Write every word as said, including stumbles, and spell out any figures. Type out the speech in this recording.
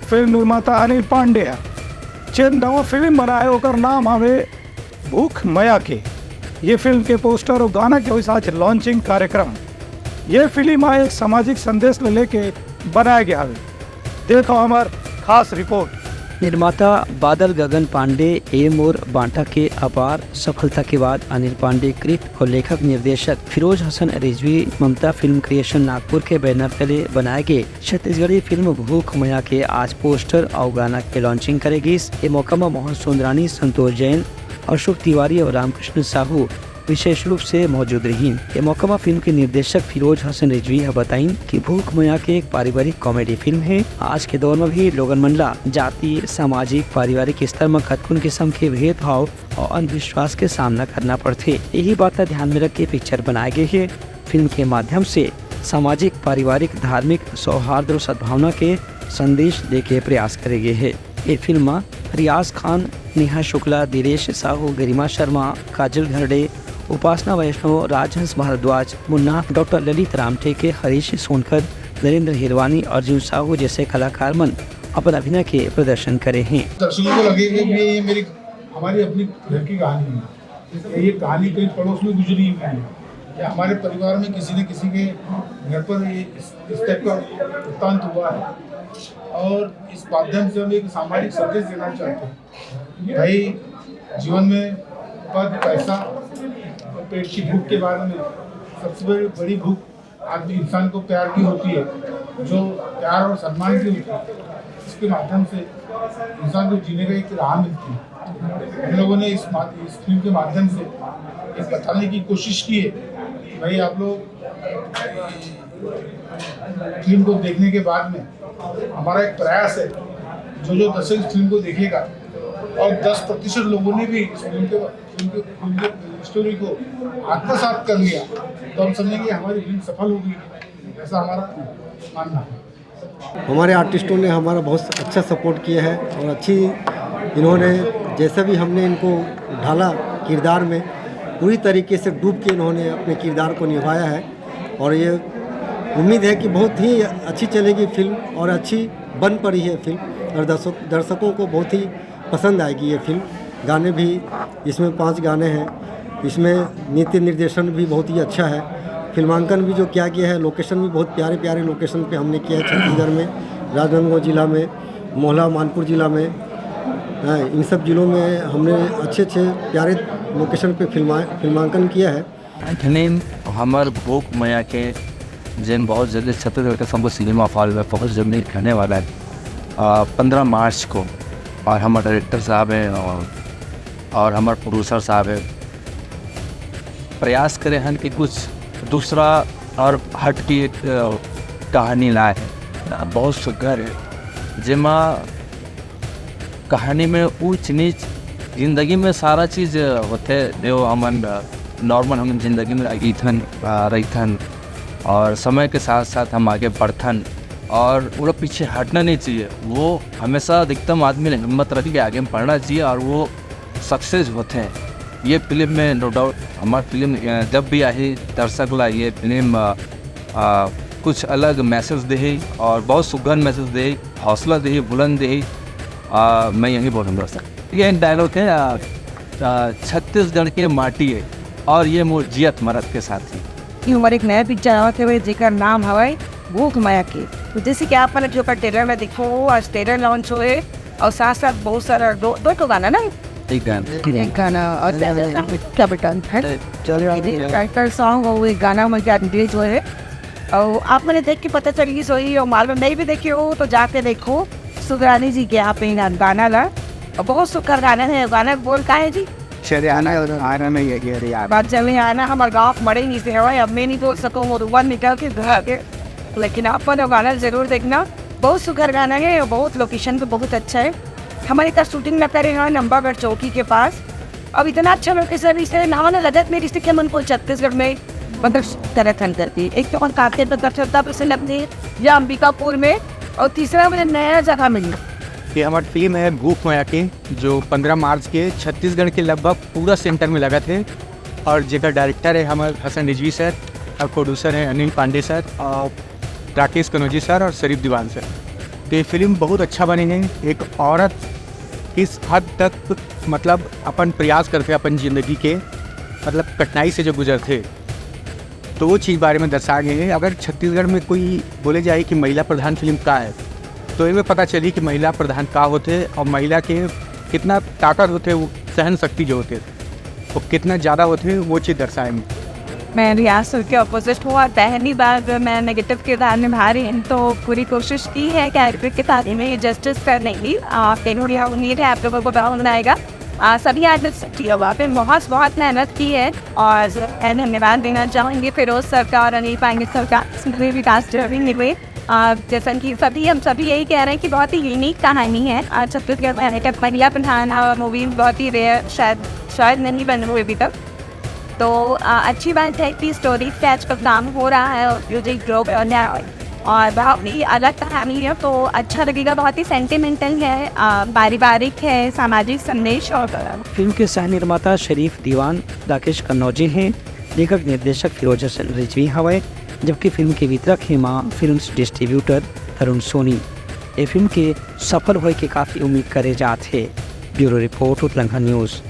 Film निर्माता अनिल पांडे ह, जेन नवा फिल्म बनाए, ओकर नाम हवे भूख मया के। ये फिल्म के पोस्टर और गाना के होइस आज लॉन्चिंग कार्यक्रम। ये फिल्म ह एक सामाजिक संदेश ले लेके बनाए गया हवे। देखो हमार खास रिपोर्ट। निर्माता बादल गगन पांडे ए मोर बांटा के अपार सफलता के बाद अनिल पांडे कृत और लेखक निर्देशक फिरोज हसन रिजवी ममता फिल्म क्रिएशन नागपुर के बैनर तले बनाए गए छत्तीसगढ़ी फिल्म भूख मया के आज पोस्टर और गाना के लॉन्चिंग करे गिस। ए मौका म मोहन सुंदरानी, संतोष जैन, अशोक तिवारी और रामकृष्ण साहू विशेष रूप से मौजूद रहिन। ए मौका म फिल्म के निर्देशक फिरोज हसन रिजवी ह बताइन कि भूख मया के एक पारिवारिक कॉमेडी फिल्म हे। आज के दौर म भी लोगन मन ला जाति, सामाजिक, पारिवारिक स्तर म कतकुन किसम के भेदभाव और अंधविश्वास के सामना करना पड़थे। यही बात ला ध्यान में रख के पिक्चर बनाए गए हे। फिल्म के माध्यम से सामाजिक, पारिवारिक, धार्मिक सौहार्द और सद्भावना के संदेश दे के प्रयास करे गए हे। ये फिल्म म रियाज खान, नेहा शुक्ला, दिलेश साहू, गरिमा शर्मा, काजल घरडे, उपासना वैष्णव, राजहंस भारद्वाज, मुन्ना, डॉक्टर ललित रामटेके, हरीश सोनकर, नरेंद्र हिरवानी, अर्जुन साहू जैसे कलाकार मन अपन अभिनय के प्रदर्शन करे हैं। दर्शकों को लगेगा कि ये मेरी, हमारी अपनी घर की कहानी है, या ये कहानी कहीं पड़ोस में गुजरी हुई है, या हमारे परिवार में किसी न किसी के घर पर ये इस, इस टाइप का वृत्तांत हुआ है, और इस माध्यम से हम एक सामाजिक संदेश देना चाहते हैं। भाई, जीवन में पद, पैसा और पेट की भूख के बारे में, सबसे बड़ी, बड़ी भूख आदमी, इंसान को प्यार की होती है, जो प्यार और सम्मान की होती है, इसके माध्यम से इंसान को जीने का एक राह मिलती है। हम लोगों ने इस मा-, इस फिल्म के माध्यम से ये बताने की कोशिश की है कि भाई, आप लोग फिल्म को देखने के बाद में, हमारा एक प्रयास है, जो जो दर्शक इस फिल्म को देखेगा और दस प्रतिशत लोगों ने भी इस फिल्म के, फिल्म के, फिल्म के स्टोरी को आत्मसात कर लिया, तो हम समझेंगे हमारी फिल्म सफल होगी, ऐसा हमारा मानना है। हमारे आर्टिस्टों ने हमारा बहुत अच्छा सपोर्ट किया है और अच्छी, इन्होंने, जैसा भी हमने इनको ढाला किरदार में, पूरी तरीके से डूब के इन्होंने अपने किरदार को निभाया है। और ये उम्मीद है कि बहुत ही अच्छी चलेगी फिल्म और अच्छी बन पड़ी है फिल्म, और दर्शक, दर्शकों को बहुत ही पसंद आएगी ये फिल्म। गाने भी, इसमें पांच गाने हैं, इसमें नृत्य निर्देशन भी बहुत ही अच्छा है। फिल्मांकन भी जो किया गया है, लोकेशन भी बहुत प्यारे प्यारे लोकेशन पे हमने किया है छत्तीसगढ़ में, राजनांदगांव जिला में, मोहला मानपुर जिला में, हाँ, इन सब जिलों में हमने अच्छे अच्छे प्यारे लोकेशन पे फिल्मा फिल्मांकन किया है। फिल्म हमर भूख मया के, जेन बहुत जल्दी छत्तीसगढ़ के सबो सिनेमा हॉल में पहुंच जल्दी रहने वाला है। पंद्रह मार्च को, और हमारे डायरेक्टर साहब हैं और, और हमारे प्रोड्यूसर साहब हैं, प्रयास करे हन कि कुछ दूसरा और हट की एक, अ, कहानी लाए हैं। बहुत सुघर है, जेमा कहानी में ऊंच नीच, जिंदगी में सारा चीज होथे, जो हमन नॉर्मल हमन जिंदगी में रहिथन, आ, रहिथन, और समय के साथ साथ हम आगे बढ़थन, और ओला पीछे हटना नहीं चाहिए। वो हमेशा अधिकतम आदमी ने हिम्मत रख के आगे बढ़ना चाहिए, और वो सक्सेस होथे। ये फिल्म में नो डाउट हमार फिल्म, अ, जब भी आही, दर्शक ला ये फिल्म, अ, अ, कुछ अलग मैसेज देही और बहुत सुघर मैसेज देही, हौसला देही, बुलंद देही। अ, मैं यही बोलूँगा सर। ये एक डायलॉग है, अ, अ, "छत्तीसगढ़ के माटी है और ये मोर जियत मरत के साथी।" ये हमारे एक नया पिक्चर आवत हवे, जेकर नाम हवे भूख मया के। तो जैसे कि आप मन जो का ट्रेलर में देखो, आज ट्रेलर लॉन्च हुए और साथ साथ बहुत सारा दो, दो ठो गाना ना, एक गाना। एक गाना और क्या, क्या बेटा, है? टाइटल सॉन्ग और वो एक गाना में क्या रिलीज हुए है। और आप मैंने देख के पता चल गई सोई, और मालूम नहीं भी देखे हो तो जाके देखो सुगरानी जी के आप ही ना गाना ला। और बहुत सुंदर गाना है, गाना बोल का है जी? चले आना, आना नहीं है, ये यार। बात चले आना, हमारे गाँव मड़े नहीं से हवा, अब मैं नहीं बोल सकूँ, वो वन निकल के घर के, लेकिन आप मन गाना जरूर देखना। बहुत सुघर गाना है और बहुत लोकेशन तो बहुत अच्छा है। हमारे इधर शूटिंग न करे हैं नंबागढ़ चौकी के पास। अब इतना अच्छा लोकेशन, इसे नाम ना लगत मेरी से के मन को छत्तीसगढ़ में, मतलब, तरह थन करती। एक तो और काफी मतलब श्रद्धा पर से लगती है या अंबिकापुर में, और तीसरा मुझे नया जगह मिली। ये हमारी फिल्म है भूख मया के, जो पंद्रह मार्च के छत्तीसगढ़ के लगभग पूरा सेंटर में लगा थे, और जेकर डायरेक्टर है हमारे हसन रिजवी सर, और प्रोड्यूसर है अनिल पांडे सर, और राकेश कनौजी सर और शरीफ दीवान सर। तो ये फिल्म बहुत अच्छा बने हे। एक औरत किस हद तक, मतलब, अपन प्रयास करथे अपन जिंदगी के, मतलब, कठिनाई से जो गुजरथे, तो वो चीज़ बारे में दर्शाए गए हे। अगर छत्तीसगढ़ में कोई बोले जाए कि महिला प्रधान फिल्म का है, तो एमे पता चली कि महिला प्रधान का होथे और महिला के कितना ताकत होथे, वो सहन शक्ति जो होथे, वो कितना ज़्यादा होथे, वो चीज़ दर्शाए में। मैं रियाज सर के अपोजिट हूँ और पहली बार मैं नेगेटिव किरदार निभा रही हूँ, तो पूरी कोशिश की है कैरेक्टर के साथ में जस्टिस करने की। आ, फिर मुझे उम्मीद है आप लोगों को पसंद आएगा। आ, सभी आर्टिस्ट की वहाँ पे बहुत बहुत मेहनत की है और मैं धन्यवाद देना चाहूँगी फिरोज सर का और अनिल पांडे सर का, जितने भी कास्ट हुए। आ, जैसा कि सभी, हम सभी यही कह रहे हैं कि बहुत ही यूनिक कहानी है। आ, छत्तीसगढ़ में एक महिला प्रधान मूवी बहुत ही रेयर, शायद शायद नहीं बनी हुई अभी तक। तो आ, अच्छी बात है कि स्टोरी पे आजकल काम हो रहा है और म्यूजिक ग्रो करने और बहुत ही अलग कहानी है, तो अच्छा लगेगा। बहुत ही सेंटिमेंटल है, आ, पारिवारिक है, सामाजिक संदेश और फिल्म के सह निर्माता शरीफ दीवान राकेश कन्नौजी हैं। लेखक निर्देशक फिरोज हसन रिजवी हवय, जबकि फिल्म के वितरक हे मां फिल्म्स डिस्ट्रीब्यूटर तरुण सोनी। ये फिल्म के सफल होए के काफी उम्मीद करे जात हे। Bureau report, Utlangha news.